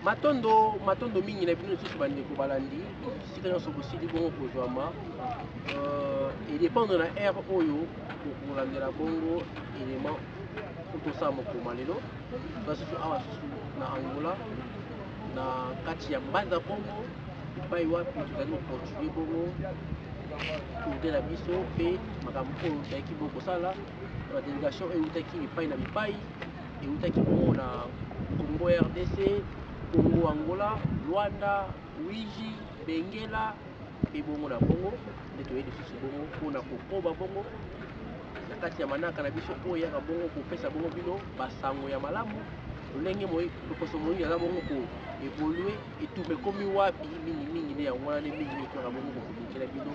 Matondo, matondo mingi na bino lisusu bandeko balandi, sika nyonso bosili bongo kozwama. Euh, edépendre na heure oyo bokolandela bongo élément oyo tosala mokoma lelo. Toza susu awa susu na Angola, na kati ya Mbanza Kongo, epai wapi tozali kocontinue bongo tourne na biso mpe makambo oyo tozalaki bongo kosala na badelegation oyo eutaki bipai na bipai. Ewutaki bongo na Congo rdc, Congo Angola, Luanda, Uige, Benguela mpe bongo na bongo nde toye lisusu bongo mpo na kokoba bongo na kati ya manaka na biso oyo eyaka bongo kopesa bongo bino basango ya malamu lolenge loposo moyini aza bongo ko evolue etumba ekomi wapi mingimingi nde yango wana nde mingi mingi toyaka bongo kokomikela bino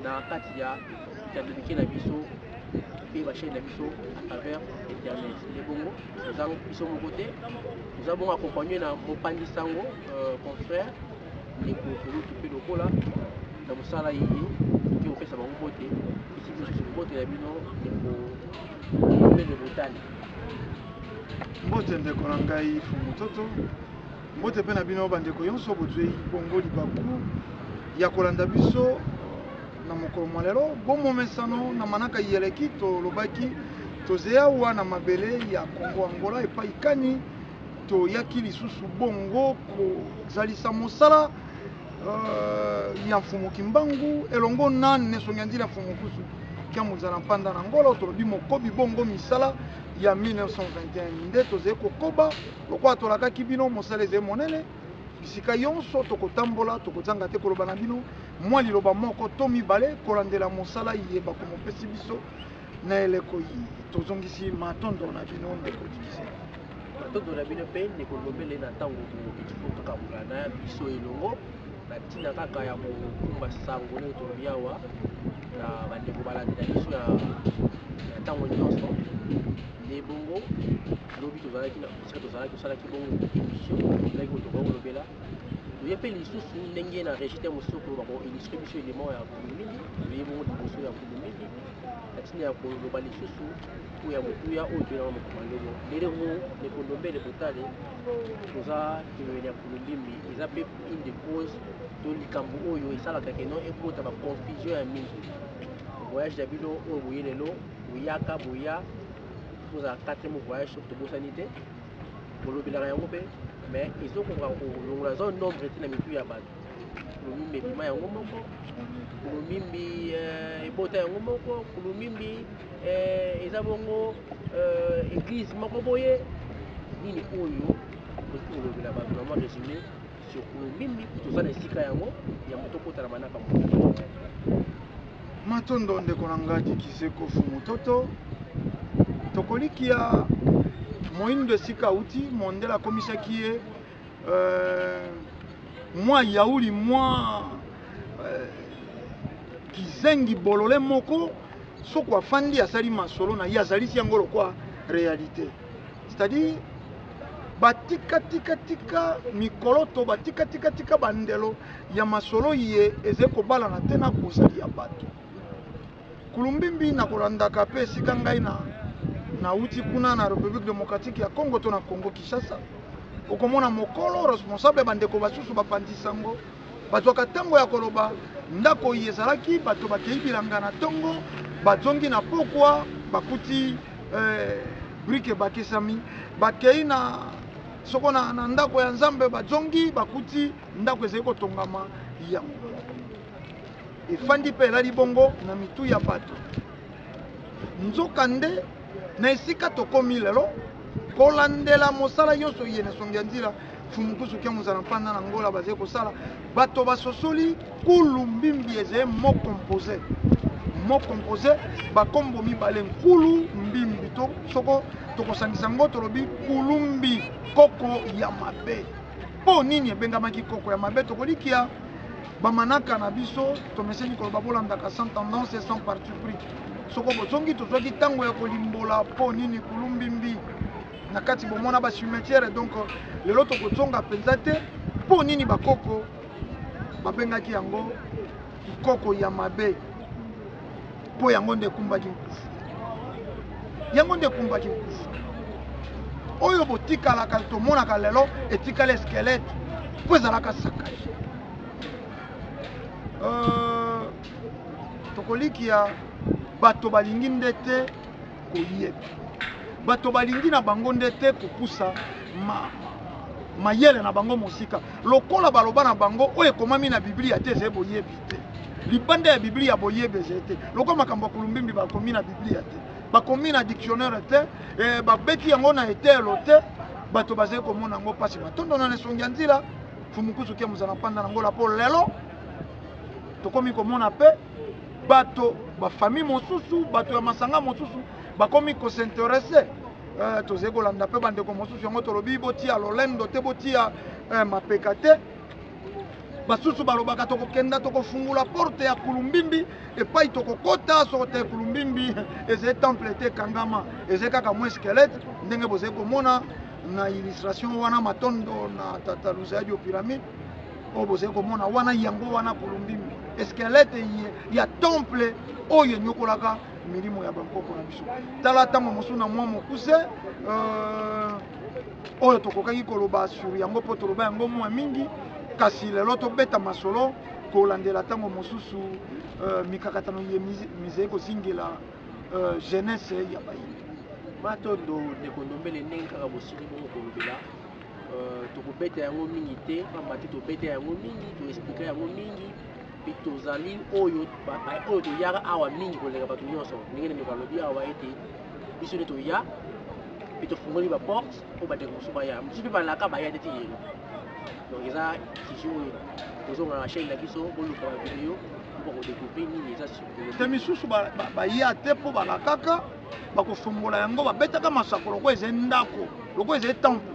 na kati ya bitando mike na biso mpe ba chaîne na biso à travers internet nde bongo toza biso moko te toza bongo accompagné na mopanzi sango euh, confrère ndeko kulutu mpe lokola na mosala ye toki kopesa bango mbote esi biso susu mbote na bino ndeko mbele botali mbote ndeko na ngai fumutoto Mbote mpe na bino bandeko yonso bozwi bongo libaku ya kolanda biso na mokolo mwa lelo. Bomomesano na manaka iyeleki tolobaki toze awa na mabele ya Congo Angola epai kani toyaki lisusu bongo kozalisa mosala uh, ya Mfumu Kimbangu elongo na Nesongia Nzila Mfumu Kusu kia Muzala Mpanda na Ngolo. Tolobi mokobi bongo misala ya 1921 nde tozali kokoba Lokola tolakaki bino, mosala ezali monene. Bisika yonso tokotambola, tokozanga te koloba na bino mwa liloba moko to mibale kolandela mosala iye bakomopesi biso na eleko iye. Tozongisi matondo na bino ndeko Dikise. Matondo na bino mpe ndeko Ndombele na ntango bokokaki kokabola na biso elongo na ntina kaka ya kokumba sango ndenge tolobi awa na bandeko balandi na biso ya ntango nyonso. Nde bongo lobi tozalaki na esika tozalaki tosalaki bongo émission tozalaki kotoka kolobela toye mpe lisusu ndenge na régie te mosusu bako illustre biso élément ya kulumili toye bongo liboso ya kulumili na ntina ya koloba lisusu oyo ya motuya oyo toye nango mokoma lelo lelo ndeko ndombele botale toza pembeni ya kulumbimbi eza mpe une de cause to likambo oyo esalaka keno ebota ba confusion ya mingi voyage na bino oyo boye lelo boyaka boya kozala quatrième voyage soki tobosani te bolobelaka yango mpe mais ezokoka kolongola zone nombre te na mitu ya bato kulumimbi ebima yango moko kulumimbi eh, ebota yango moko kulumimbi eh, eza bongo eh, église moko boye nini oyo okoki kolobela bato na mwa résumé sur kulumimbi toza na esika yango ya moto okota na manaka moko. Matondo ndeko na nga Dikizeko Fumutoto. Tokolikia moindo esika auti, mondele akomisaki ye euh, mwa yauli mwa euh, kizengi bolole moko soko afandi asali masolo na ye azalisi yango lokwa realite c'est-à-dire batikatikatika mikoloto batikatikatika bandelo ya masolo iye ezali kobalana te na bozali ya bato. Kulumbimbi na kolandaka mpe esika ngai na nauti kuna na Republique democratique ya Congo to na Congo Kinshasa, okomona mokolo responsable ya bandeko basusu bapanzi sango bazwaka ntango ya koloba ndako iye ezalaki bato bakei bilanga na ntongo bazongi na pokwa bakuti eh, brike ebakisami bakei na soko na, na ndako ya Nzambe bazongi bakuti Ndako ezali kotongama yango moko, efandi mpe elali bongo na mitu ya bato. Nzokande, na esika tokomi lelo, kolandela mosala nyonso iye na songi ya nzila Mfumu Kusu Kia Muzala Mpanda na Angola bazali kosala, bato basosoli kulu mbimbi ezali mot compose. Mot compose, bakombo mibale nkulu mbimbi to soko tokosangisa yango tolobi kulumbi koko ya mabe. Mpo nini ebengamaki koko ya mabe? Tokolikia bamanaka na biso, tomeseni koloba bolandaka sans tendance et sans parti pris. Soko bozongi, tozwaki ntango ya kolimbola mpo nini kulumbimbi na kati bomona ba cimetière. Donc lelo tokozonga mpenza te mpo nini bakoko babengaki yango koko ya mabe, mpo yango nde ekumbaki nkufu, yango nde ekumbaki nkufu. Oyo botikalaka tomonaka lelo etikali squelette mpo ezalaka saccage. Tokolikia bato balingi nde te koyeba, bato balingi na bango nde te kopusa mayele na bango mosika. Lokola baloba na bango oyo ekomami na Biblia te, ezali boyebi te. Libanda ya Biblia boyebi ezali te. Lokola makambo ya Kulumbimbi bakomi na Biblia te, bakomi na dictionnaire te, babeti yango na etelo te, bato bazali komona yango mpasi. Matondo na esongi ya nzila fumukusu kia mozala mpanda na ngola. Mpo lelo tokomi komona mpe bato bafamille mosusu, bato ya masanga mosusu bakomi kosinteresse. Tozali kolanda mpe bandeko mosusu yango tolobi botia lolendo te, botia mapeka te. Basusu balobaka tokokenda tokofungula porte ya Kulumbimbi epai tokokota. Soko te Kulumbimbi ezali temple te, ekangama, ezali kaka mwa squelette ndenge bozali komona na illustration wana. Matondo na tata Luzayadi pyramide oyo bozali komona wana, yango wana Kulumbimbi, squelette ya temple oyo enyokolaka milimo ya bankoko na biso. Tala ntango mosusu na mwa mokuse oyo tokokaki koloba sur yango, mpo toloba yango mwa mingi, kasi lelo tobeta masolo kolandela ntango mosusu mikakatano ye mizali kozingela jeunesse ya Bayindo. Matondo ndeko Ndombele, ndenge kaka bosili bongo kolobela, tokobeta yango mingi te, pamba te tobeta yango mingi, toexpliquer yango mingi, mpe tozali oyo oyo toyaka awa mingi koleka bato nyonso. Ndenge ndeko alobi awa ete biso nde toya mpe tofungoli baporte mpo bandeko mosusu baya, mosusu mpe balaka baya te ti lelo. Donc eza sujet oyo kozonga na chaîne na biso, boluka bavideo mpo kodécouvrir nini eza. Te, misusu baya te mpo balakaka bakofongola yango, babetaka masako lokola ezali ndako, lokola ezali temple.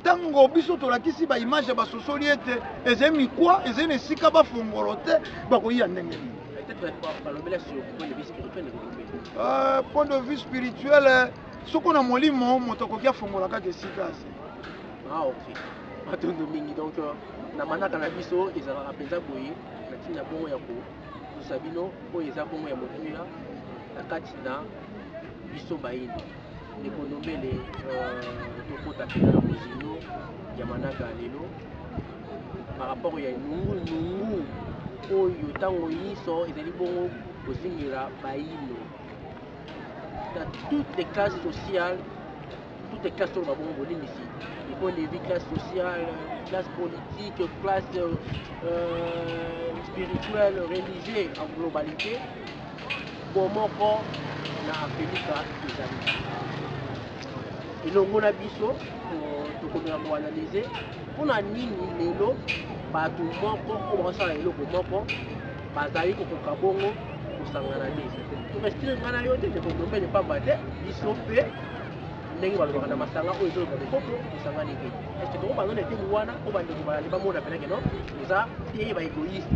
Ntango biso tolakisi baimage, basosoli ete ezali mikwa, ezali na esika bafongolo te, bakoyiya ndenge nini? Peut-être balobela sur point de vue spirituel, ndeko Ndombele. Point de vue spirituel, soko na molimo moto akoki afongola kaka esika ase. Ah ok, matondo mingi. Donc na manaka na biso ezalaka mpenza boye na ntina bongo ya kopusa bino oyo eza bongo ya motuya na kati na biso Bayindo. Ndeko Ndombele, tokota mpenza na mozindo ya manaka ya lelo par rapport ya nungu nungu oyo ntango nyonso ezali bongo kozingela Bayindo dans toutes les classes sociales, toutes les classes oyo babongo bolimbisi, du point de vue classe sociale, classe politique, classe spirituelle, religieux, en globalité. Bomoko na Afelika ezali elongo na biso. Tokomeka koanalyser mpona nini lelo bato moko oyo bakosala eloko moko bazali kokoka bongo kosangana te. Torestir ngai na yo te, ndeko Ndombele, pamba te biso mpe ndenge balobaka na masanga oyo ezoloba bokoko tosangani te. Est-ce tokobanda na eteni wana po bandeko balandi bamona penake no toza te baégoïste?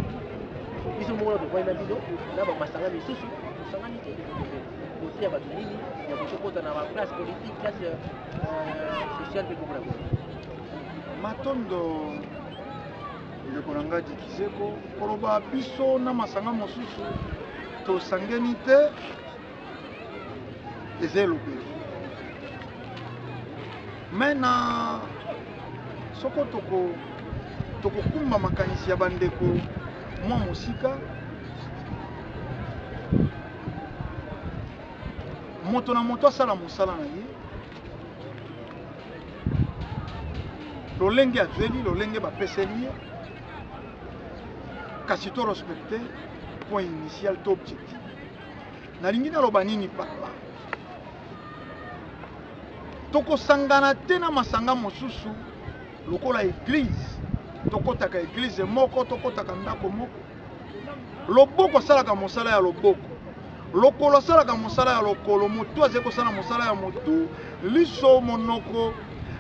Biso moko na tovandi na bino na bamasanga misusu, tosangani te. Ndeko Ndombele, koteya bato nini ya kotokota na baclasse politique, classe sociale mpe bongo na bongo? Matondo ndeko na ngai Dikizeko. Koloba biso na masanga mosusu tosangeni te eza elobeli, me na soko tokokumba makanisi ya bandeko mwa mosika, moto na moto asala mosala na ye lolenge azweli, lolenge bapeseli ye, kasi to respecte point initial to objectif. Nalingi naloba nini par là? Tokosangana te na masanga mosusu lokola église. Tokɔtaka église moko, tokɔtaka ndako moko. Loboko asalaka mosala ya loboko, lokolo asalaka mosala ya lokolo, motu azali kosala mosala ya motu, liso, monoko,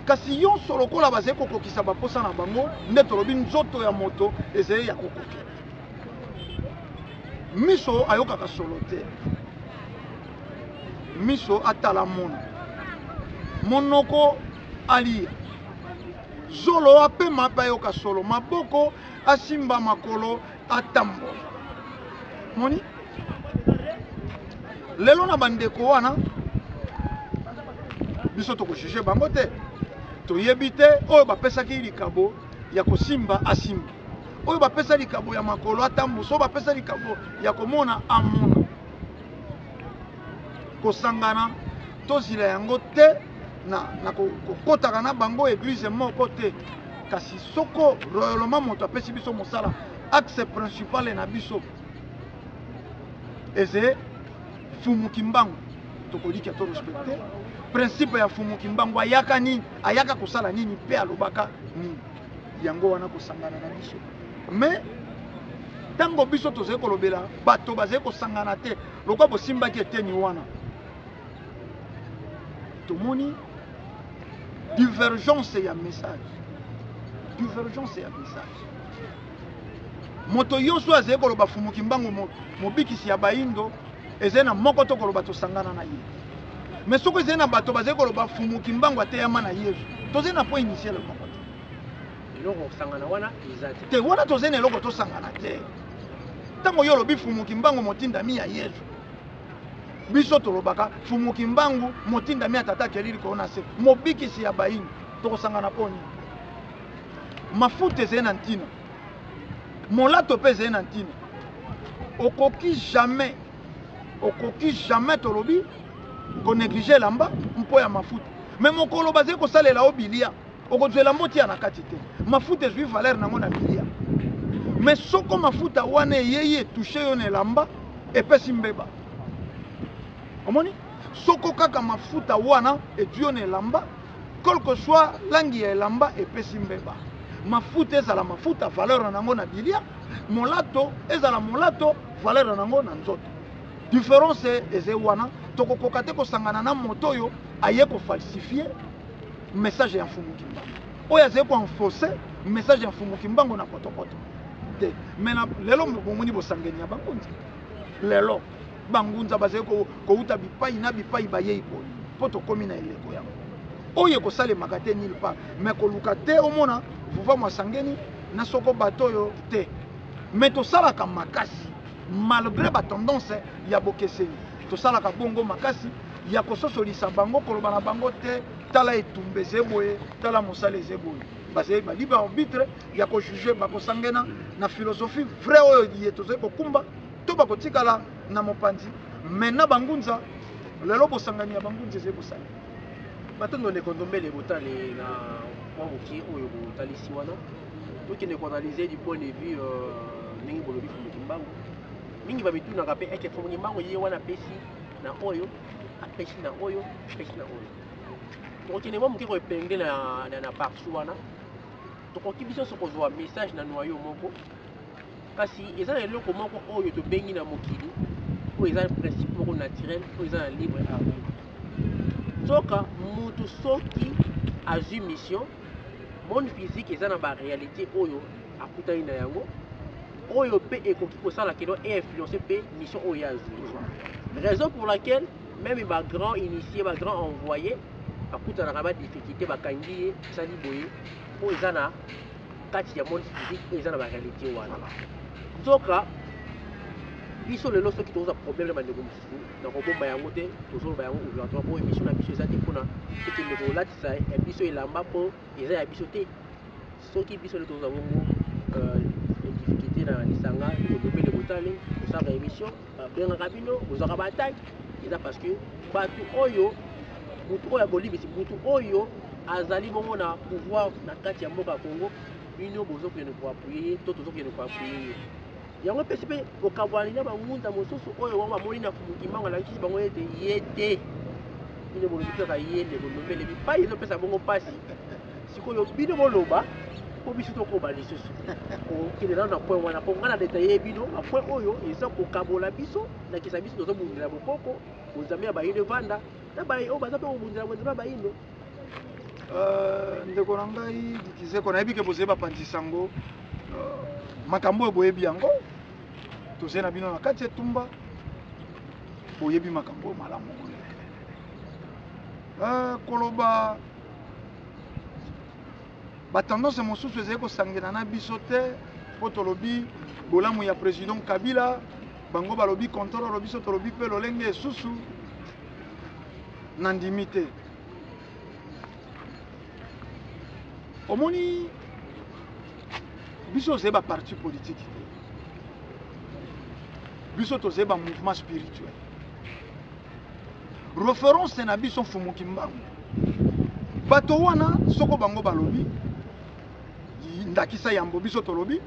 kasi nyonso lokola bazali kokokisa baposa na bango. Nde tolobi nzoto ya moto ezali ya kokokela. Miso ayokaka solo te, miso atala mona, monoko alia, zolo apema mpe ayoka solo, maboko asimba, makolo atambola. Moni lelo na bandeko wana. Biso tokojuge bango te, toyebi te oyo bapesaki likabo ya kosimba asimba, oyo bapesa likabo ya makolo atambusa, oyo bapesa likabo ya komona amona. Kosangana tozila yango te na kokotaka na bango eglise moko te, kasi soko royaume moto apesi biso mosala, axe principal na biso eze Fumu Kimbangu, tokoliki to respecter principe ya Fumu Kimbangu. Ayaka nini, ayaka kosala nini, mpe alobaka nini, yango wana kosangana na biso. Mais ntango biso tozali kolobela bato bazali kosangana te, lokwa bosimbaki eteni wana, tomoni divergence ya message, divergence ya message. Moto nyonso azali koloba Fumu Kimbangu mobikisi ya bayindo, ezali na moko to koloba tosangana na ye. Mais soki ezali na bato bazali koloba Fumu Kimbangu ateyama na Yesu, tozali na point initial moko te. Eloko kosangana wana eza te. Te, wana tozali na eloko tosangana te. Ntango yo olobi Fumu Kimbangu motindami ya Yesu, biso tolobaka Fumu Kimbangu motindami ya Tata akeli likolo na se, mobikisi ya bayindo, tokosangana mpo nini? Mafuta ezali na ntina, molato mpe ezali na ntina. Okoki jamais, okoki jamais tolobi konéglige elamba mpo ya mafuta. Me mokolo bazali kosalela yo bilia, okozwa elamba otia na kati te. Mafuta ezwi valeur nango na bilia. Me soko mafuta wana eyei etouche yo na elamba, epesi mbeba. Omoni? Soko kaka mafuta wana ezwi yo na elamba, quel que soit langi ya elamba, epesi mbeba. Mafuta ezala mafuta, valeur nango na bilia, molato ezala molato, valeur nango na nzoto. Différence eze wana, tokokoka te kosangana na moto oyo aye kofalsifie message ya Mfumu Kimbangu, oyo azali koenfonce message ya Mfumu Kimbangu na potopoto te. Mais na lelo bomoni bosangeni ya bangunza, lelo bangunza bazali kouta bipai na bipai, bayei boye mpo tokomi na eleko yango oyo ekosalemaka te nulle part. Mais koluka te omona vuva mwasangeni na soko bato oyo te. Mais tosalaka makasi malgré batendance ya bokeseni, tosalaka bongo makasi ya kososolisa bango, koloba na bango te: tala etumba eze boye, tala mosala eze boye. Bazali ba libre arbitre ya kojuge, bakosangena na philosophie vrai oyo ye tozali kokumba to bakotikala na mopanzi. Mais na bangunza lelo, bosangani ya bangunza ezali kosala. Matondo ndeko Ndombele. Botale na mwa moke oyo botalisi wana, tokende koanalyse du point de vue ndenge bolobi Fumu Kimbangu. Mingi bamitunaka mpe eke Fumu Kimbangu ye wana apesi na oyo, apesi na oyo, apesi na oyo. Tokokende mwa moke koépingler na partie wana. Tokoki biso nyonso kozwa message na noyau moko, kasi eza na eloko moko oyo tobengi na mokili oyo eza principe moko naturel oyo eza na libre arbitre. Soka mutu soki azwi mission, monde physique eza na baréalité oyo akutani na yango, oyo mpe ekoki kosala keno einfluence mpe mission oyo azwi. Raison pour laquelle même bagrand initié, bagrand envoyé bakutanaka badifficulté, bakangi ye, esali boye, mpo eza na kati ya monde physique oyo eza na baréalité wana. Nzoka biso lelo soki tozwa problème na bandeko mosusu, na kobomba yango te, tozoloba yango ouvertement, mpo émission na biso eza te mpona tokende kolatisa ya biso elamba mpo eza ya biso te. Soki biso nde tozwa bongo difficulté na lisanga Ndombele Botale, kosalaka émission, babengaka bino, bozwaka baattaque, eza parce que bato oyo, motu oyo abolimbisi, motu oyo azali bongo na pouvoir na kati ya mboka ya Congo, bino bozokende koappuyer ye to tozokende koappuyer ye. Yango epesi mpe kokabwani na bangunza mosusu oyo bango bamoni na Fumu Kimbangu alakisi bango ete ye te, bino bolobi kaka ye. Ndeko Ndombele, bipai ezopesa bongo mpasi. Sikoyo bino boloba mpo biso tokoba lisusu kokende nano na point wana, mpo ngai na détaille bino bapoint oyo eza kokabola biso. Nakisa biso tozobundela bokoko, bonzambe ya bayindo evanda, na baye oyo baza mpe kobundela bonzambe ya bayindo. Ndeko na ngai Dikizeko, nayebi ke bozali bapanzisa yango makambo oyo boyebi yango, tozali na bino na kati ya etumba, boyebi makambo oyo malamu koleka. Koloba batendance mosusu ezali kosangela na biso te, mpo tolobi bolamu ya président Kabila, bango balobi contrôle, biso tolobi mpe lolenge esusu. Nandimi te. Omoni, biso tozali baparti politique te, biso tozali bamouvement spirituel. Référence na biso Mfumu Kimbangu. Bato wana soko bango balobi, ndakisa yambo biso tolobi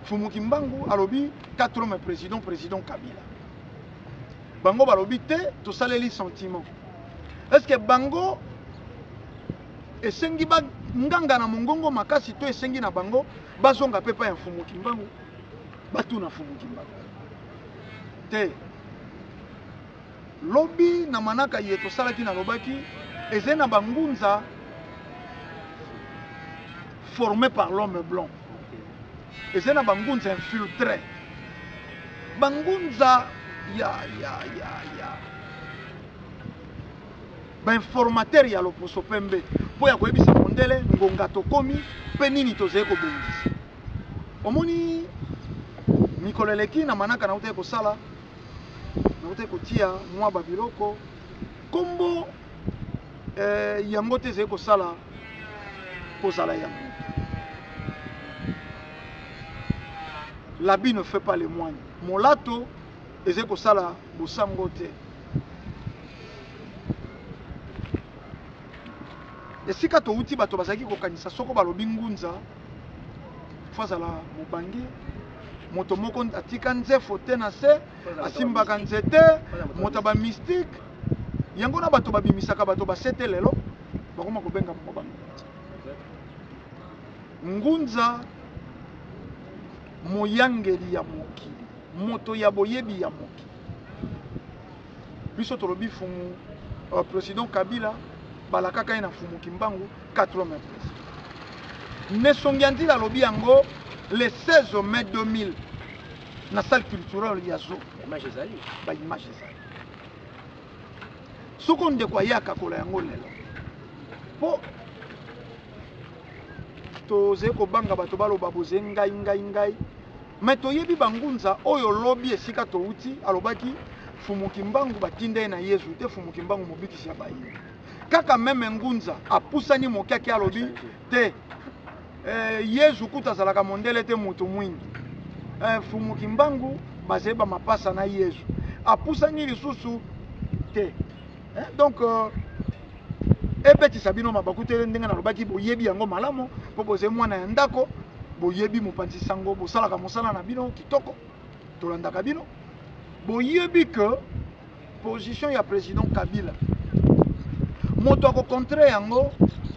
Mfumu Kimbangu alobi quatre hommes président, président Kabila. Bango balobi te, tosaleli sentiment. Est-ce que bango esengi banganga na mongongo makasi to esengi na bango bazonga mpe pa ya Mfumu Kimbangu, batuna Mfumu Kimbangu te? Lobi na manaka ye tosalaki, nalobaki ezali na bangunza formé par l'homme blanc, ezali na bangunza infiltré, bangunza ya bainformateur ya loposo pembe mpo ya koyebisa mondele ngonga tokomi mpe nini tozali kobongisa. Omoni, mikolo eleki na manaka nautaki kosala, nautaki kotia mwa babiloko nkombo yango te ezali kosala kozala ya moto. L'habit ne fait pas le moine, molato ezali kosala bosango te. Esika touti, bato bazalaki kokanisa soko balobi ngunza, fo azala mobange, moto moko atika nzefo te na se, asimbaka nzete, moto ya bamystique. Yango na bato babimisaka bato basete, lelo bakoma kobenga bango bango ngunza. Moyangeli ya mokili, moto ya boyebi ya mokili. Biso tolobi Fumu président Kabila balakaka ye na Fumu Kimbangu 4 hommes président. Ne Songi ya Nzila alobi yango le 16 mai 2000 na salle culturelle ya Zo. Image ezali. Baimage ezali. Soko ndeko ayaka kola yango lelo, mpo tozali kobanga bato baloba boze ngai ngai ngai, me toyebi bangunza oyo. Lobi esika touti, alobaki Fumu Kimbangu batinda ye na Yezu te, Fumu Kimbangu mobikisi ya bayini. Kaka même ngunza apusani moke ake alobi te, Yezu kuta azalaka mondele te, moto mwingi. Fumu Kimbangu bazali bamapasa na Yezu. Apusani lisusu te. Donc ebetisa bino mabaku te ndenge nalobaki. Boyebi yango malamu mpo bozali mwana ya ndako, boyebi mopanzi sango, bosalaka mosala na bino kitoko, tolandaka bino. Boyebi ke position ya président Kabila, moto akocontre yango.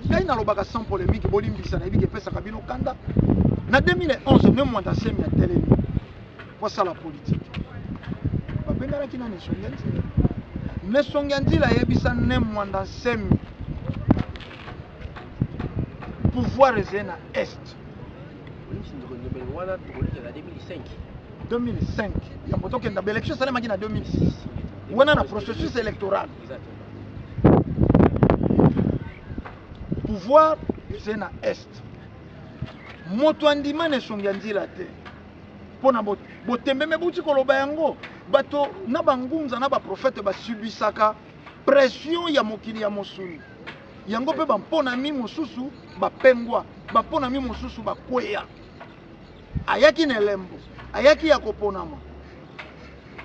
Ngai nalobaka sans polémique, bolimbisa, nayebi ke epesaka bino kanda. Na 2011, Ne Mwanda Nsemi atelemi po asala politike, babenganaki na Nesongi ya Nzila. Nesongi ya Nzila ayebisa Ne Mwanda Nsemi, pouvoir ezali na Est. Olimbisi, ndeko Ndombele, wana tokolekela na 2005. 2005, yango tokenda baélection esalemaki na 2006 wana na processus électoral. Pouvoir ezali na Est. Moto andima na Esongi ya Nzila te mpo na botembeme buti koloba yango. Bato na bangunza na baprofete basubisaka pression ya mokili ya mosuni yango, mpe bamponami mosusu bapengwa, baponami mosusu bakweya. Ayaki na elembo, ayaki ya koponama.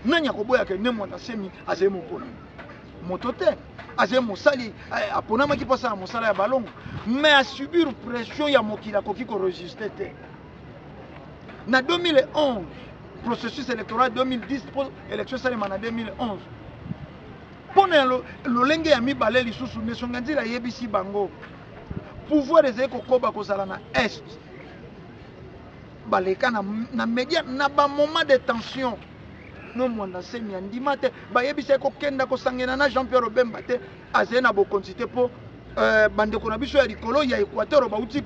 Nani akoboyaka Ne Mwanda Nsemi azali moponami? Moto te. Azali mosali, aponamaki mpo asala mosala ya balongo, mais asubir pression ya mokili, akoki korésister te. Na 2011, processus électoral 2010, mpo élection esalema na 2011, mpo na lolenge ya mibale lisusu, Nesonga Nzila ayebisi bango pouvoir ezali kokoba kozala na Est. Baleka na média na bamoment de tension. Ne Mwanda Nsemi andima te. Bayebisa ye kokenda kosangena na Jean Pierre Obemba te, azali na bokonzi te, mpo bandeko na biso ya likolo ya Équateur bauti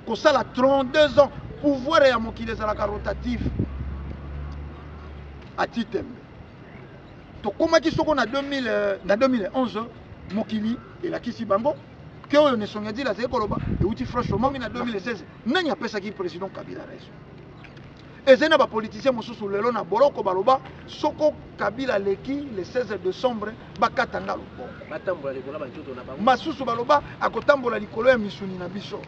kosala 32 ans. Pouvoir ya mokili ezalaka rotatif. Ati tembe, tokomaki soko na 2000, na 2011, mokili elakisi bango ke oyo Nesongi Nzila azali koloba euti franchement. Na 2016, nani apesaki président Kabila raison? Ezali na bapoliticien mosusu lelo na boloko, baloba soko Kabila aleki le 16 décembre, bakatanga loboko. Batambola likolo ya banzoto na bango. Masusu baloba akotambola likolo ya misuni na biso.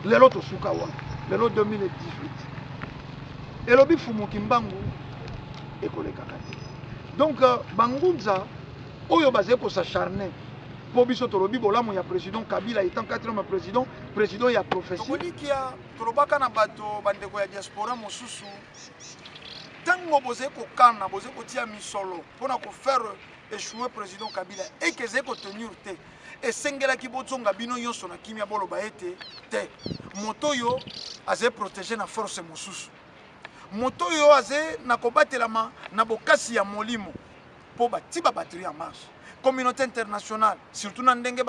Lelo tosuka wapi? Lelo 2018 elobi Fumu Kimbangu ekolekaka te. Donc bangunza oyo bazali kosacharne mpo biso tolobi bolamu ya président Kabila étant quatrième président, président ya prophétie. Tokolikia tolobaka na bato bandeko ya diaspora mosusu, ntango bozali kokana, bozali kotia misolo mpona kofaire échouer président Kabila eke ezali kotenir te, esengelaki bozonga bino nyonso na kimia, boloba ete te, moto oyo azali protégé na force mosusu, moto oyo azali na kobatelama na bokasi ya molimo, mpo bati ba batterie en marche. Communauté internationale, surtout na ndenge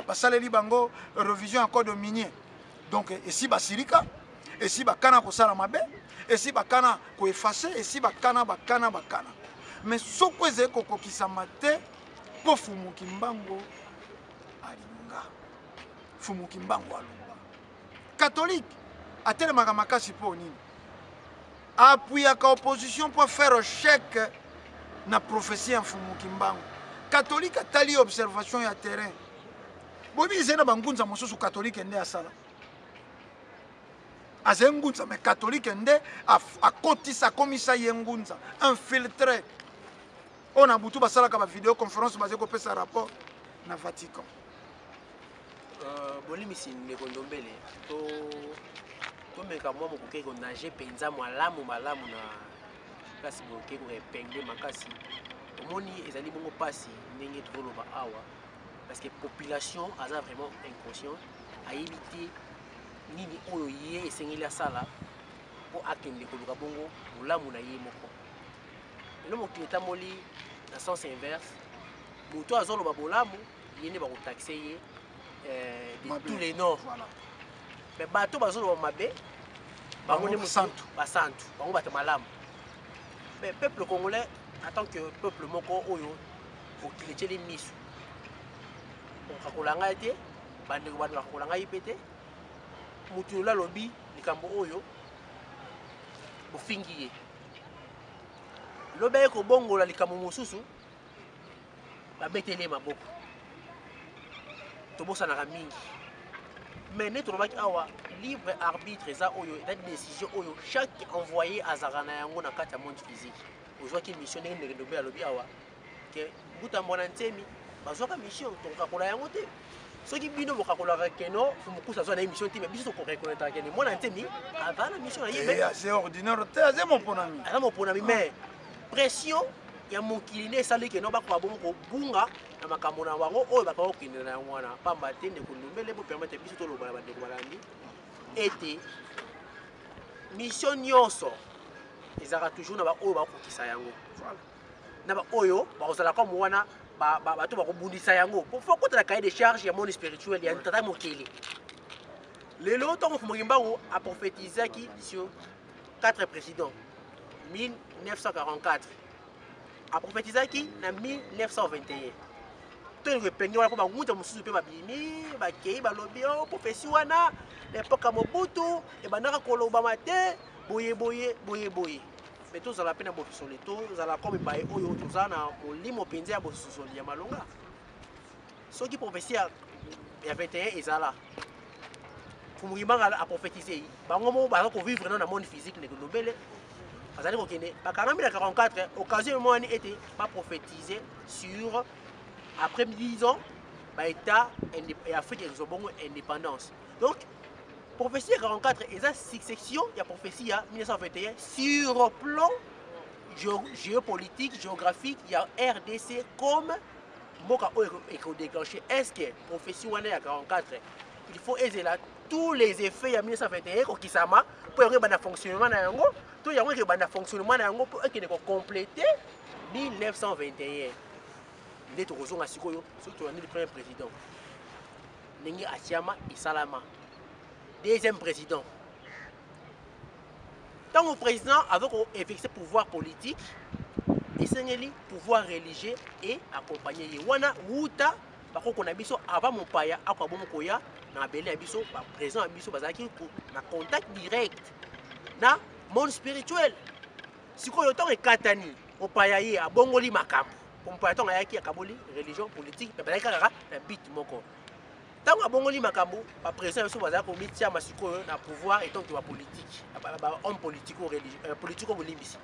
basaleli bango révision ya code minier, donc esi basirika, esi bakana kosala mabe, esi bakana koeffacer, esi bakana bakana bakana. Mais soko ezali kokokisama te, mpo Fumu Kimbangu alinga, Fumu Kimbangu aloba catholique atelemaka makasi mpo nini? Appuyaka opposition mpo faire échec na prophétie ya Mfumu Kimbangu. Catholique atali observation ya terrain, boyebi ezali na bangunza mosusu catholique nde asala, azali ngunza, mais catholique nde akotisa, akomisa ye ngunza infiltré oyo na butu basalaka bavideo conférence, bazali kopesa rapport na Vatican. Bolimisi ndeko Ndombele, to tomeka mwa mokoki konage mpenza malamu malamu na place bokoki koépingler makasi. Omoni, ezali bongo mpasi ndenge tozoloba awa, parce que population aza vraiment inconscient, ayebi te nini oyo ye esengeli asala mpo akende koluka bongo bolamu na ye moko. Lelo mokili etamboli na sens inverse. Moto azoloba bolamu, ye nde bakotaxe ye de Mabe. tous les noms. Mais bato bazoloba mabe, bango nde basantu. Basantu, bango bato malamu. Mais peuple congolais, en tant que peuple moko oyo mokili etieli miso, okakola ngai te, bandeko bato bakakola ngai mpe te. Motu lelo alobi likambo oyo, bofingi ye. Lobi aye kobongola likambo mosusu, babeteli ye maboko. Tobosanaka mingi, mais nde tolobaki awa, libre arbitre eza oyo eza décision oyo chaque envoyé azalaka na yango na kati ya monde physique. Ozwaki mission ndenge ndenge Ndombe alobi awa ke Mbuta Mwana Ntemi bazwaka mission, tokokakola yango te. Soki bino bokakolaka keno Fumukusa azwa na ye mission te, mais biso tokoreconnaîtraka kene Mwana Ntemi aza na mission na ye, mais aze ordinaire te, aze moponami. Aza moponami, mais pression ya mokili nde esali keno bakoka bongo kobunga na makambo na bango oyo bakoka kokende na yango wana. Pamba te, ndeko Ndombele, bopermettre biso toloba na bandeko balandi ete mission nyonso ezalaka toujours na baoyo bakokisa yango, na baoyo bakozala comme wana bato bakobundisa yango. Po kota na cahier de charge ya monde spirituel ya tata mokili. Lelo ntango Mfumu Kimbangu aprophétisaki sur quatre présidents 1944, aprophétisaki na 1921, tolingo epenge wana mpo bangunza mosusu mpe babimi, bakei, balobi: o prophétie wana na époque ya Mobutu ebandaka kolobama te, boye boye boye boye. Mais tozala mpe na bososoli, tozala comme baye oyo toza na molimo mpenza ya bososoli ya malonga. Soki prophétie ya 21 ezala, Mfumu Kimbangu aprophétise, bango moko baza kovivre no na monde physique. Ndeko Ndombele, bazali kokende, bakangami na 44, occasion emwani ete baprophétise sur après 10 ans baétat ya Afrique ekozwa bongo indépendance. Donc prophétie ya 44 eza succession ya prophétie ya 1921 sur plan géopolitique, géographique ya RDC comme mboka oyo ekodéclenche. Est ce que prophétie wana ya 44, il faut ezela tous les effets ya 1921 ekokisama mpo yango ebanda fonctionnement na yango, to yango ekebanda fonctionnement na yango mpo ekende kocomplete 1921? Nde tokozonga sikoyo soki tolandi le premier président ndenge atiama, esalama. Deuxième président, ntango président aza koexercer pouvoir politique, esengeli pouvoir religieux e accompagne ye. Wana wuta bakoko na biso, avant mopaya akoka bongo koya na mabele ya biso, baprésident ya biso bazalaki na contact direct na monde spirituel. Sikoyo ntango ekatani, mopaya ye abongoli makambo. Po mopaya ntango ayaki, akaboli religion, politique, me bazalaki kaka na but moko. Ntango abongoli makambo, baprésident biso bazala komitiama sikoyo na pouvoir etant que bapolitique, bahomme politico religieux, politico bolimbisi.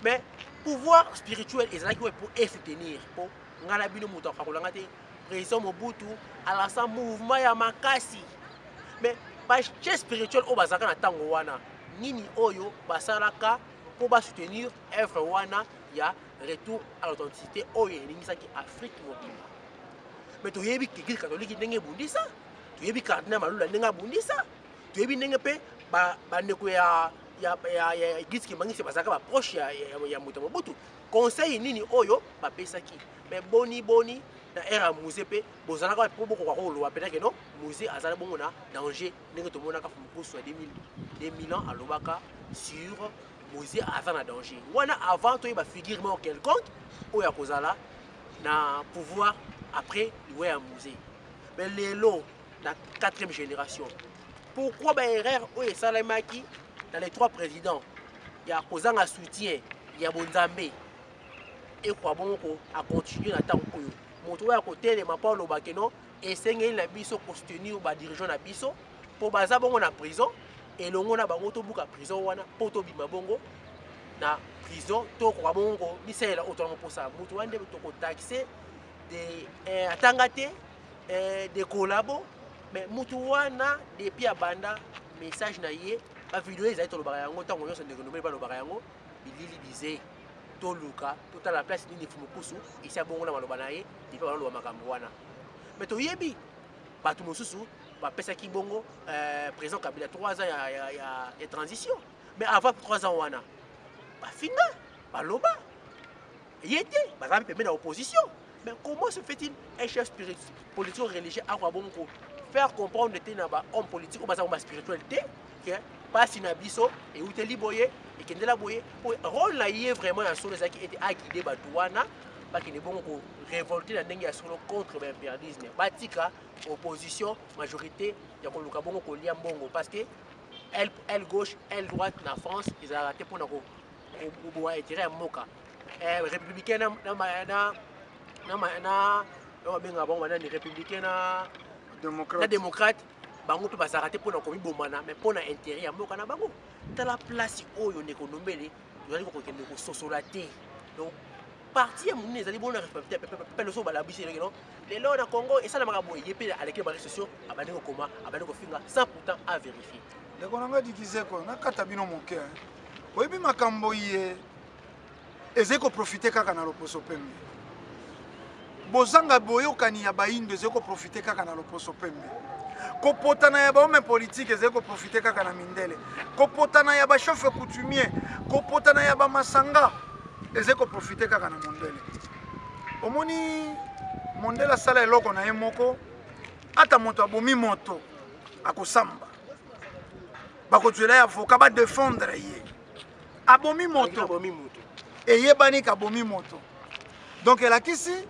Mais pouvoir spirituel ezalaki oyo mpo esoutenir, mpo ngai na bino moto akolanga te. Président Mobutu alasa mouvement ya makasi, mais bachef spirituel oyo bazalaka na ntango wana, nini oyo basalaka mpo basoutenir œuvre wana ya retour à l'authenticité oyo eningisaki Afrique mobimba? Mais toyebi Église catholique ndenge ebundisa, toyebi cardinal Malula ndenge abundisa, toyebi ndenge mpe bandeko ya église kimbanguiste bazalaka baproche ya moto ya Mobutu. Conseil nini oyo bapesaki? Mais boni boni na ère ya Mzee mpe bozalaka mpo bokoka koloba mpenza ke non, Mzee azala bongo na danger, ndenge tomonaka Mfumu ya 2000 ans alobaka sur Mzee aza na danger wana, avant toyeba figure moko quelconque oyo akozala na pouvoir après liwa ya Mzee. Mais lelo na quatrième génération, pourquoi baerreur oyo esalemaki na les trois présidents ya kozanga soutien ya bonzambe ekoka bongo ko acontinue na ntango oyo moto oyo akotelema mpo aloba ke non, esengeli na biso kosoutenir badirigeant na biso mpo baza bongo na prison elongo na bango, tobuka prison wana mpo tobima bongo na prison, tokoka bongo komisalela oyo tolango mposa? Moto wana nde tokotaxe de atanga te, de collabo. Mais motu wana, depuis abanda message na ye, bavideo ezali, tolobaka yango ntango nyonso, ndeko Ndomeli balobaka yango, bilili bize, toluka totala place nini Fumukusu esi abongo na maloba na ye depuis baloba makambo wana. Mais toyebi bato mosusu bapesaki bongo président Kabila 3 ans ya transition, mais avant 3 ans wana bafinga, baloba ye te, bazalaki pembeni na opposition. Mais comment se fait-il un chef politique religieux akoka bongo faire comprendre te na bahomme politique oyo baza ba spirituel te ke mpasi na biso euteli boye, ekendela boye? Po rôle na ye vraiment ya solo ezalaki ete aguide bato wana bakende bongo korévolte na ndenge ya solo contre baimpérialisme, batika opposition, majorité ya koluka bongo kolia mbongo, parce que aile gauche, aile droite na France ezalaka te mpona koboya intérêt ya mboka. Républicain na babengaka bango banani, républicain na démocrate, bango mpe bazalaka te mpona komibomana, mais mpona intérêt ya mboka na bango. Tala place oyo, ndeko Ndombele, tozali kokende kososola te. Donc parti ya monene ezali bona responsabilité. Pepe loso balabisi eleki no lelo na Congo esalamaka boye, ye mpe aleki na baréseaux sociaux, abandi kokoma, abandi kofinga sans pourtant à vérifier. Ndeko na ngai Dikizeko, nakata bino moke. Oyebi makambo ye ezali koprofite kaka na loposo pembe. Bozanga boyokani ya bayindo ezali koprofite kaka na loposo pembe. Kopotana ya bahomme politique ezali koprofite kaka na mindele. Kopotana ya bachef coutumier, kopotana ya bamasanga ezali koprofite kaka na mondele. Omoni, mondele asala eloko na ye moko. Ata moto abomi moto, akosamba, bakozwela ye avocat badefendre ye. Abomi moto, abomi moto, eyebani kabomi moto. Donc elakisi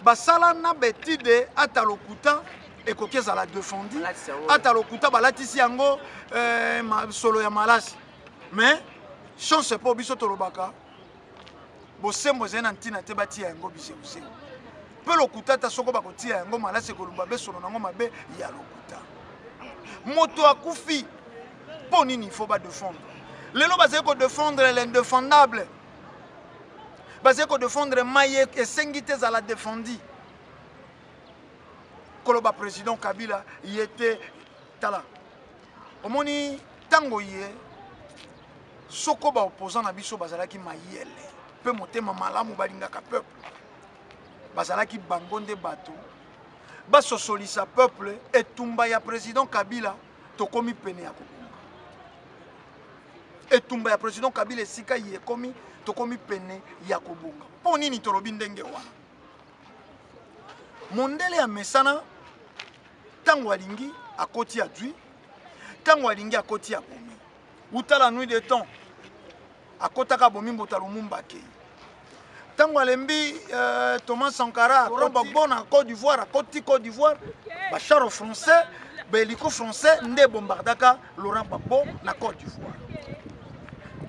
basala na betide. Ata lokuta ekoki ezala défendu, ata lokuta balatisi yango solo ya malasi. Mais chance mpo biso tolobaka bosembo ezali na ntina te batia yango bizeuzeu mpe lokuta. Ata soko bakotia yango malasi, ekolumba besolo nango mabe ya lokuta. Moto akufi, mpo nini il faut badefendre? Lelo bazali kodefendre l'indéfendable, bazali kodefendre mai esengi te ezala défendi. Koloba président Kabila ye te, tala, omoni ntango ye soko baopposant na biso bazalaki mayele mpe motema malamu, balingaka peuple, bazalaki bango nde bato basosolisa peuple etumba ya président Kabila. Tokomi pene ya kobonga. Etumba ya président Kabila, esika ye ekomi, tokomi pene ya kobonga. Mpo nini tolobi ndenge wana? Mondele ya mesana, ntango alingi akoti adui, ntango alingi akoti abomi. Uta la nuit de temps akotaka, abomi Mbuta Lumumba, akei. Ntango alembi Thomas Sankara, Gbagbo na Côte d'Ivoire, akoti Côte d'Ivoire, bachar français, bahélico français nde bombardaka Laurent Gbagbo na Côte d'Ivoire.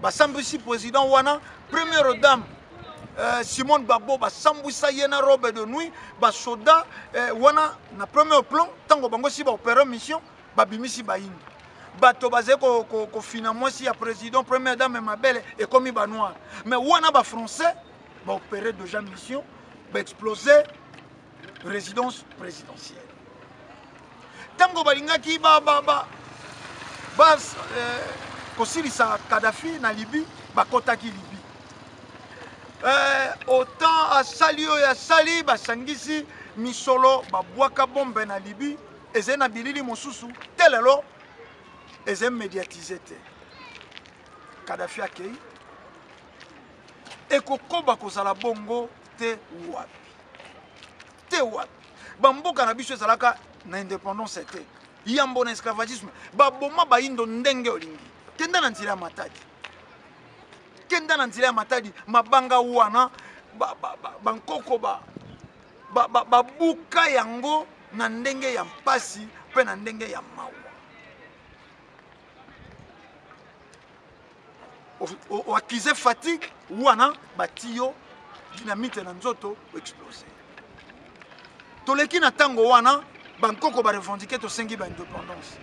Basambwisi président wana, première dame. Simone Gbagbo basambwisa ye na robe de nuit, basoda wana na premier plan. Ntango bango si baopere mission, babimisi bayindo, bato bazali kofina mwasi ya président, première dame mabele ekomi banoir. Mais wana bafrançais baopere déjà mission, baexplose résidence présidentielle. Ntango balingaki ba kosilisa Kadhafi na Libye, bakɔtaki Libye. Autant asali oyo asali, basangisi misolo, babwaka bombe na Libye. Ezali na bilili mosusu te, lelo ezali médiatisé te. Kadhafi akei, ekokoba kozala bongo te. Wapi te, wapi bamboka na biso ezalaka na indépendance te, yambo na esclavagisme baboma bayindo ndenge olingi. Kenda na nzela ya Matadi, kenda na nzela ya Matadi, mabanga wana bankoko babuka yango na ndenge ya mpasi mpe na ndenge ya mawa. Oakize fatigue wana, bati yo dynamite na nzoto, oexplose. Toleki na ntango wana, bankoko barevendiquer, tosengi baindépendance.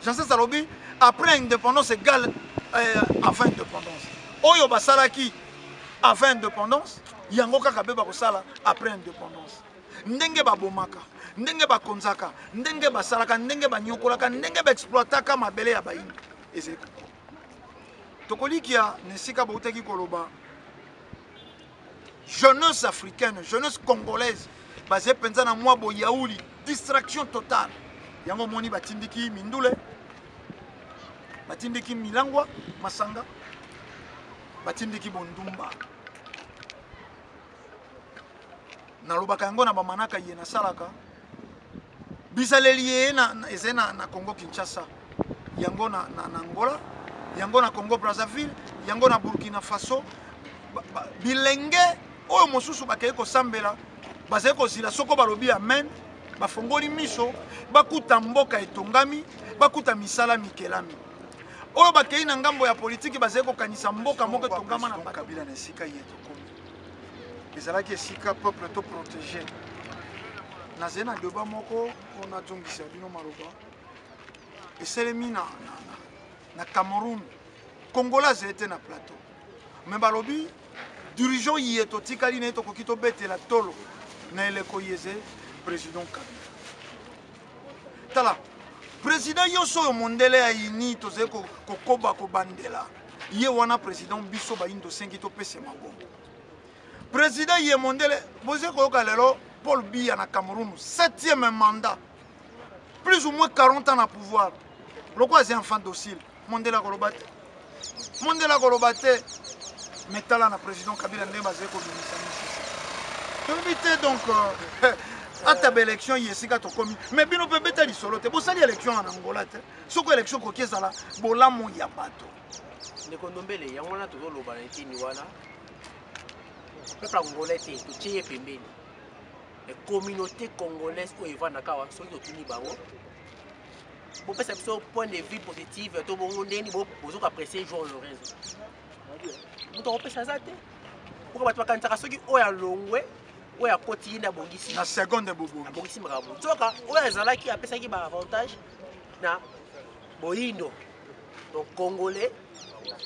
Janses alobi après indépendance égale avant indépendance. Oyo basalaki avant indépendance, yango kaka mpe bakosala après indépendance. Ndenge babomaka, ndenge bakonzaka, ndenge basalaka, ndenge banyokolaka, ndenge baexploitaka mabele ya bayindo, ezali kokoma. Tokolikia na esika bautaki koloba, jeunesse africaine, jeunesse congolaise baze mpenza na mwa boyauli, distraction totale. Yango omoni batindiki mindule, batindiki milangwa masanga, batindiki bondumba. Nalobaka yango na bamanaka ye nasalaka bizaleli ye ezali na Congo Kinshasa, yango na Angola, yango na Congo Brazzaville, yango na Burkina Faso. Bilenge oyo mosusu bakei kosambela, bazali kozila soko balobi amen, bafongoli miso, bakuta mboka etongami, bakuta misala mikelami. Oyo bakei na ngambo ya politiki, bazali kokanisa mboka moko etongama na bato. Kabila na esika ye tokomi, ezalaki esika peuple to protégé. Nazali na débat moko mpo nazongisa bino maloba esalemi na Cameroun. Congolais azali te na plateau, mais balobi dirigeant ye totikali na ye, tokoki tobetela tolo na eleko ye eze président Kabila. Tala président nyonso oyo mondele ayini, tozali kokoba kobandela ye wana. Président biso bayini tosengi topesema bongo président ye mondele. Bozali koyoka lelo Paul Biya na Cameroun, septième mandat, plus ou moins 40 ans na pouvoir. Lokola azali enfant docile, mondele akoloba te, mondele akoloba te. Mais tala na président Kabila ndenge bazali kobimisa misisa, toyebi te. Donc ata baélection ye esika tokomi, mais bino mpe beta lisolo te, bosali élection na Angola te. Soko élection koki ezala bolamu ya bato. Ndeko Ndombele, yango wana tozoloba na eteni wana, peuple angolais te, totie ye pembeni. Communauté congolaise oyo evandaka awa, soki totuni bango, bopesa biso point de vue positive to bongo ndeni bozoka apprécier João Lorenzo, moto akopesa aza te. Mpoka bato bakanisaka soki oyo alongwe, oyo akoti, ye nde abongisi. Na seconde bobongi. Abongisi makambo. Soka oyo azalaki apesaki baavantage na boyindo. Donc congolais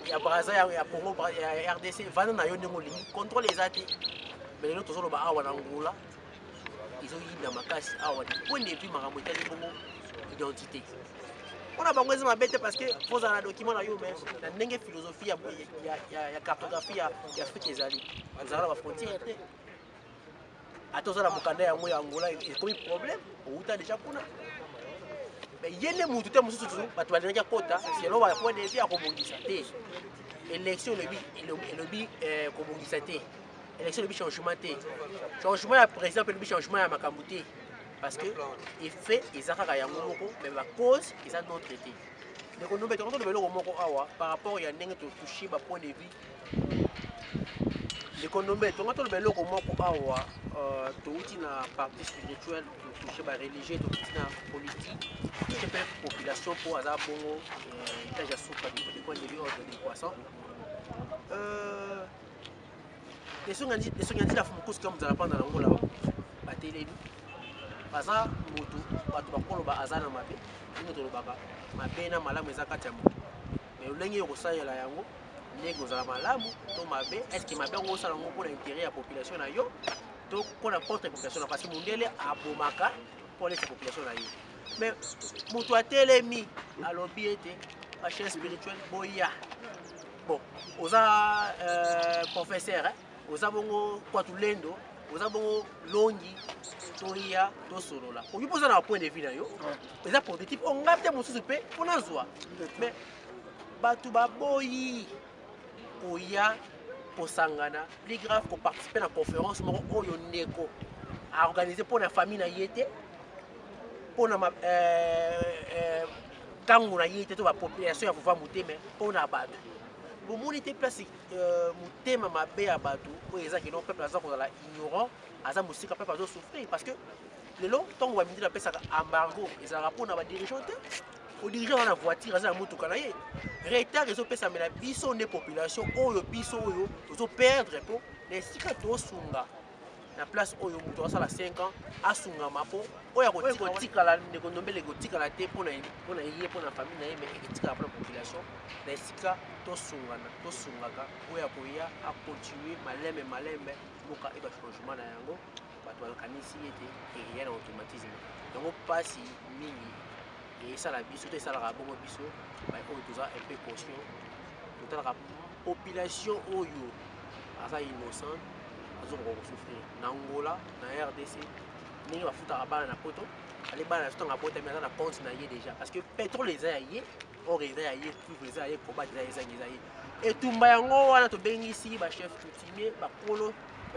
ya Braza, ya Congo, ya RDC, vanda na yo ndenge olingi, contrôle eza te. Mais lelo tozoloba awa na Angola, ezoyinda makasi awa du point de vue makambo etali bongo identité. Mpona bango eza mabe te, parce que fozala na document na yo. Mais na ndenge philosophie ya cartographie ya Afrique ezali, ezala na bafrontière te. Ata oza na mokanda yango ya Angola, ekomi problème, outa déjà kuna. Mais ye nde mutu te mosusu bato balingaki akota selon ba point de vue ya kobongisa te. Élection elobi kobongisa te, élection elobi changement te, changement ya président mpe elobi changement ya makambo te, parce que effet eza kaka yango moko, mais bacause eza notre te. Ndeko Ndombe, tokotoloba eloko moko awa par rapport ya ndenge totouche bapoint de vue. Ndeko Ndombe, tonga toloba eloko moko awa. Touti na partie spirituelle, totouche bareligieux, touti na politique, touche mpe population mpo aza bongo étage ya suka du point de vue ordre de croissant. Esongi ya nzila Fumukusu ka mozala panda na ngola batelemi baza motu bato bakoloba aza na mabe. Ndenge tolobaka, mabe na malamu eza kati ya motu, mais lolenge yo kosalela yango ndenge kozala malamu to mabe. Est-ce mabe yango osala yango mpona intérêt ya population na yo to mpona contre population na? Parce que mondele abomaka mpo alesa population na ye. Mais moto atelemi, alobi ete bachef spirituel boya. Bon, oza professeur, eh? Oza bongo kwatulendo, oza bongo longi, toya tosolola. Oyo mpo oza na point de vue na yo eza positif, o ngai te mosusu mpe mpo nazwa. Mais bato baboyi koya kosangana, plus grave, koparticiper na conférence moko oyo ndeko aorganiser mpo na famille na ye te, mpo na ntango na ye te to bapopulation ya Vuvamu te, mais mpo na bato. Bomoni te place motema mabe ya bato oyo eza kino peuple aza kozala ignorant, aza mosika, peuple azosouffrir. Parce que lelo ntango bamindele bapesaka embargo, ezalaka mpona badirigeant te. Odirigeant aza na voiture, aza na motuka na ye. Retard ezopesamela biso nde population oyo, biso oyo tozoperdre, mpo na esika tosunga na place oyo moto asala 5 ans asungama, mpo oyo akotikala, ndeko Ndombele, ekotikala te mpona ye, mpona famille na ye, mais ekotikala mpona population. Na esika tosungana, tosungaka oyo akoya acontinuer malembe malembe, mboka eba changement na yango. Bato bakanisi ete eya na automatisme. Yango mpasi mingi esala biso to esalaka bongo biso oyo toza un peu conscient. Totalaka population oyo aza innocent, azokoka kosouffrir na Angola, na RDC, ndenge bafutaka bana na poto. Ale bana na ntango abotami, aza na compte na ye déjà, parce que pétrole eza ya ye, or eza ya ye, cuivre eza ya ye, cobalt eza ezangi eza ye. Etumba yango wana tobengisi bachef coutumier, bakolo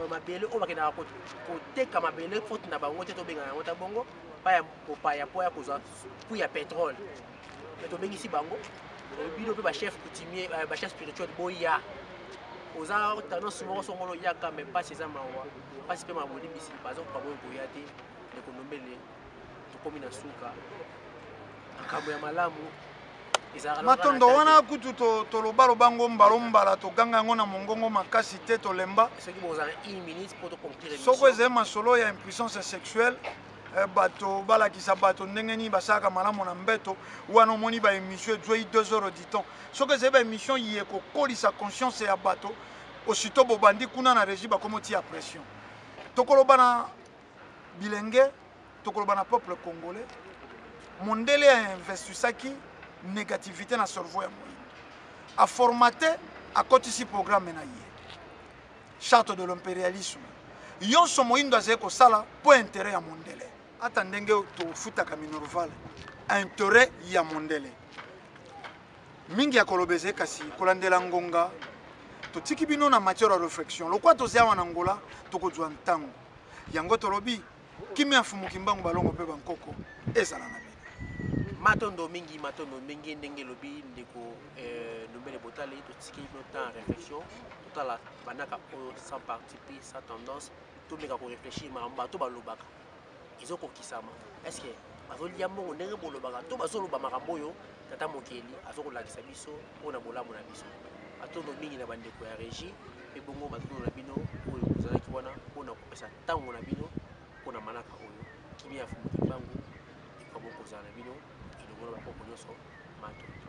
mabele oyo bakendaka koteka mabele faute na bango te. Tobengana yango ta bongo baya kopaya mpo ya kozwa puits ya pétrole. Me tobengisi bango, bino mpe bachef coutumier, bachef spirituel, boya. Oza tendance moko songolo, yaka. Me mpasi eza mawa, mpasi mpe mabolimbisi, bazokoka boyo koya te. Ndeko Ndombele, tokomi na suka. Makambo ya malamu ezalaka. Matondo wana kutu tolobaloba ngo mbala, toganga yango na mongongo makasi te, tolemba. Soki bozala une minute mpo toconclure. Soko ezali masolo ya impuissance sexuelle, bato balakisa bato ndenge nini basalaka malamu na mbeto wana. Omoni baémission ezwei 2 heures du temps. Soki ezali baémission ye kokolisa conscience ya bato, aussitôt bobandi kuna na régie, bakomi otia pression. Tokoloba na bilenge, tokoloba na peuple congolais: mondele ainvestisaki négativité na cerveau ya moyindo, aformater, akotisi programme na ye, charte de l'impérialisme. Nyonso moyindo azali kosala mpo intérêt ya mondele. Ata ndenge tofutaka minerval, intérêt ya mondele. Mingi ya koloba ezali, kasi kolandela ngonga, totiki bino na matière ya réflexion. Lokwa toza awa na Ngola, tokozwa ntango yango. Tolobi kimia ya Mfumu Kimbangu, balongo mpe bankoko ezala na bino. Matondo mingi, matondo mingi. Ndenge elobi ndeko Ndombele Botali, totiki bino temps ya réflexion. Totala bandaka oyo sans parti pris, sans tendance. Tomeka koréfléchir makambo bato balobaka ezokokisama. Est ce que bazolia mbongo ndenge bolobaka, to bazoloba makambo oyo tata mokeli azokolakisa biso mpona bolamu na biso? Matondo mingi na bandeko ya régie, mpe bongo matondo na bino oyo bozalaki wana mpona kopesa ntango na bino mpona manaka oyo. Kimia ya Fumu Kimbangu ekoka kozala na bino elongo na bakoko nyonso. Matondo.